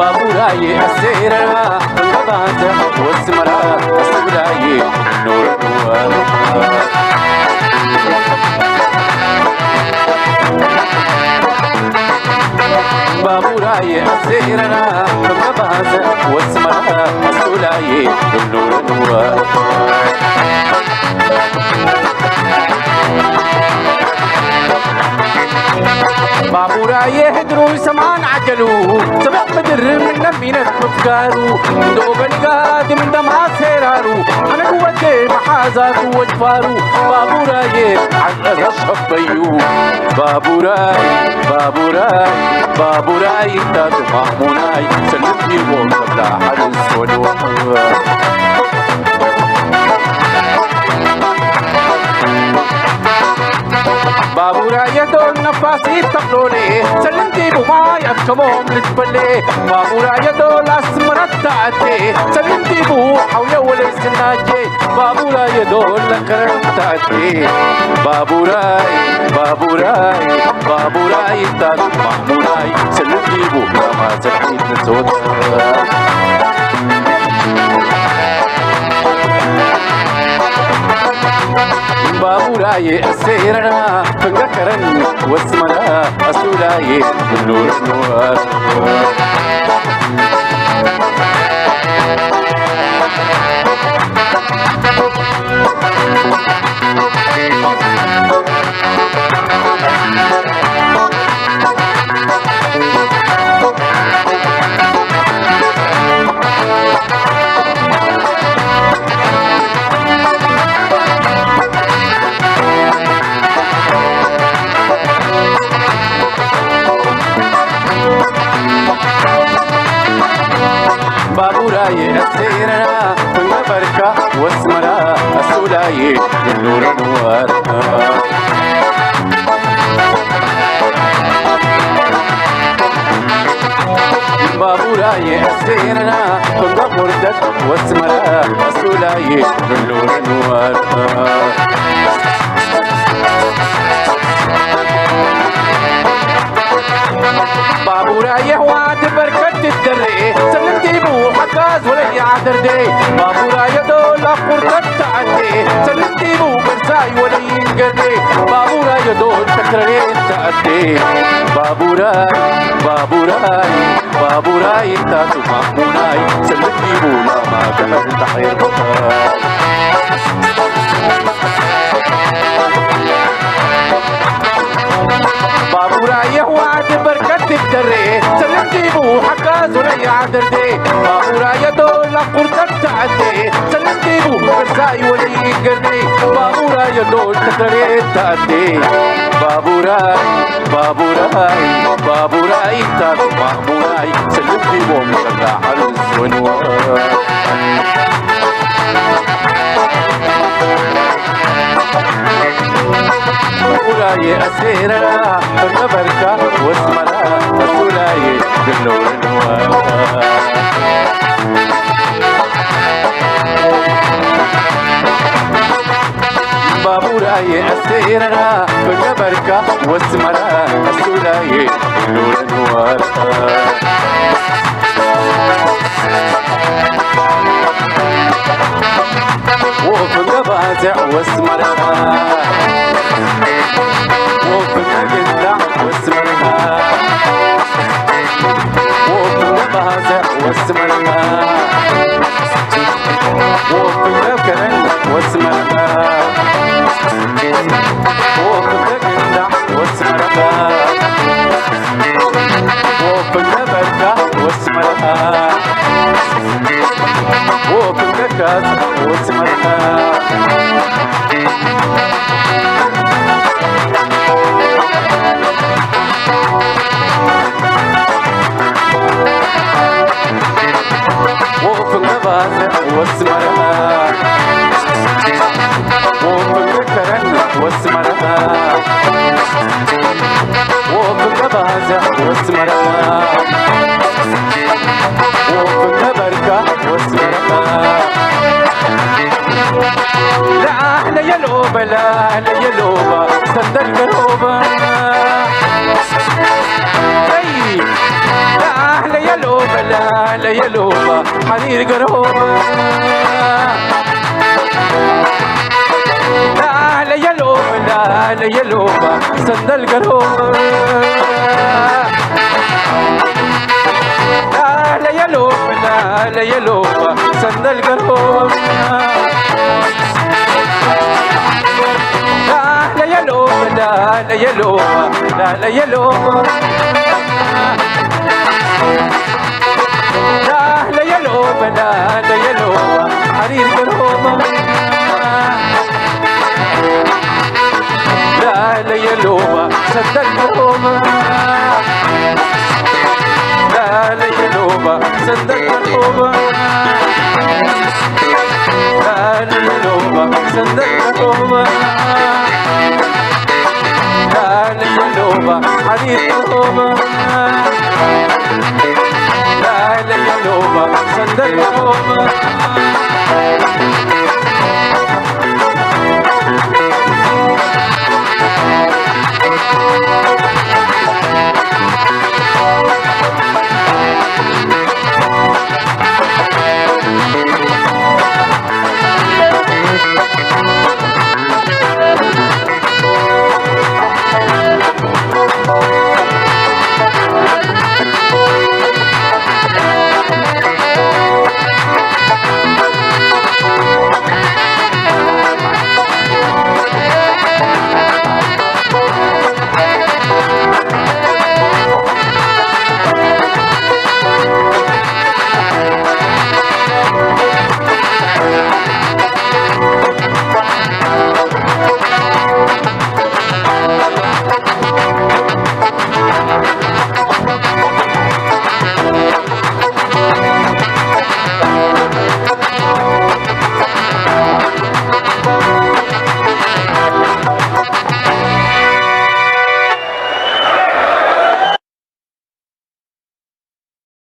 ባቡራዬ ኣሴራ፣ እንገባዘ ወስመራ፣ ኣስብላዬ ኑር ኑር። ባቡራዬ ኣሴራ፣ እንገባዘ ወስመራ፣ ኣስብላዬ ኑር ኑር። ባቡራዬ ህድሩ ሰማን ዓጀሉ፣ ሰማይ ምድር ምን ለሚነት ምፍጋሩ፣ እንዶ በሊጋ ድምደም ኣሴራሩ፣ ኣነ ክወዴ መሓዛ ክወጅፋሩ፣ ባቡራዬ ዓንቀዘ ሸፈዩ። ባቡራይ፣ ባቡራይ፣ ባቡራይ፣ ታቱ ማሙናይ፣ ሰልፍ ይቦ ሰብላ ሓደስ ወድዋ። ባቡራዬ ዶል ነፋሲት ተብሎሌ፣ ሰልምቲ ቡማይ ኣከሞም ልትበሌ። ባቡራዬ ዶል ኣስመረት ተኣቴ፣ ሰልምቲ ቡ ሓውየ ወለይ ስናጄ። ባቡራዬ ዶል ለከረን ተኣቴ። ባቡራይ፣ ባቡራይ፣ ባቡራይ፣ ታቱ ማሙናይ፣ ሰልምቲ ቡ ላማ ሰልሒት ንሶት። ባቡራዬ ኣሴረና ፈንጋከረን ወስመራ ኣሱላዬ ኑር ኑር። ባቡራዬ ኣሴረና ነበርካ ወስመራ ኣሱላዬ ኑር ኑር። ባቡራዬ ኣስቴርና፣ ፈንጋ ቁርደት ወስመራ፣ ኣሱላዬ ኑር ኑር። ባቡራዬ ህዋት በርከት ትደሬ፣ ሰልምቲቡ ሓጋዝ ወለይ ዓደርዴ። ባቡራዬ ዶላ ቁርደት ተዓዴ፣ ሰልምቲቡ በርሳይ ወለይ ገርዴ። ባቡራዬ ዶል ተክረሬ ተዓዴ። ባቡራይ፣ ባቡራይ፣ ባቡራይ፣ ታቱ ማሙናይ፣ ሰልምቲቡ ላማ ገመድ ታሒር። ባቡራዬ ህዋት በርከት ትደሬ፣ ሰልምቲቡ ሓጋዝ ወለይ ዓደርዴ። ባቡራዬ ዶላ ቁርደት ተዓዴ፣ ሰልምቲቡ በርሳይ ወለይ ገርዴ። ባቡራዬ ዶል ተክረሬ ተዓዴ። ባቡራይ፣ ባቡራይ፣ ባቡራይ፣ ታቱ ማሙናይ፣ ሰልምቲቦም ሰላ ሓሉስ ወንወ። ኡራዬ ኣስቴራ፣ ፈርቀ በርካ ወስመራ፣ ኣሱላዬ ግሎ ወንወ። ባቡራዬ ኣስቴራ፣ ፈርቀ በርካ ወስመራ፣ ኣሱላዬ ግሎ ወንወ። ወፍንገ ባዝዕ ወስመራ፣ ወፍንገ ግንዳዕ ወስመራ፣ ወፍንገ ባዝዕ ወስመራ፣ ወፍንገ ከረን ወስመራ፣ ወፍንገ ግንዳዕ ወስመራ፣ ወፍንገ በርካ ወስመራ፣ ወፍንገ ካዝ ወስመራ። ወፍንገ ባዝዕ ወስመራ፣ ወፍንገ ከረን ወስመራ፣ ወፍንገ ባዝዕ ወስመራ፣ ወፍንገ በርካ ወስመራ። ለአህለ የሎበ ለአህለ የሎባ ሰንደል ገሮባ። ሄይ! ለአህለ የሎበ የሎባ ሓሪር ገርሆባ ላለ የሎባ ላለ የሎባ ሰንደል ገርሆባ ላለ የሎባ ላለ የሎባ ሰንደል ገርሆባ ላለ የሎባ ላለ የሎባ ላለ የሎባ ላለ የሎባ ላለ የሎባ ሓሪር ገርሆባ ላለ የሎባ ሰንደል ገርሆባ ላለ የሎባ ሰንደል ገርሆባ ላለ የሎባ ሰንደል ገርሆባ ላለ የሎባ ሓሪር ገርሆባ ላለ የሎባ ሰንደል ገርሆባ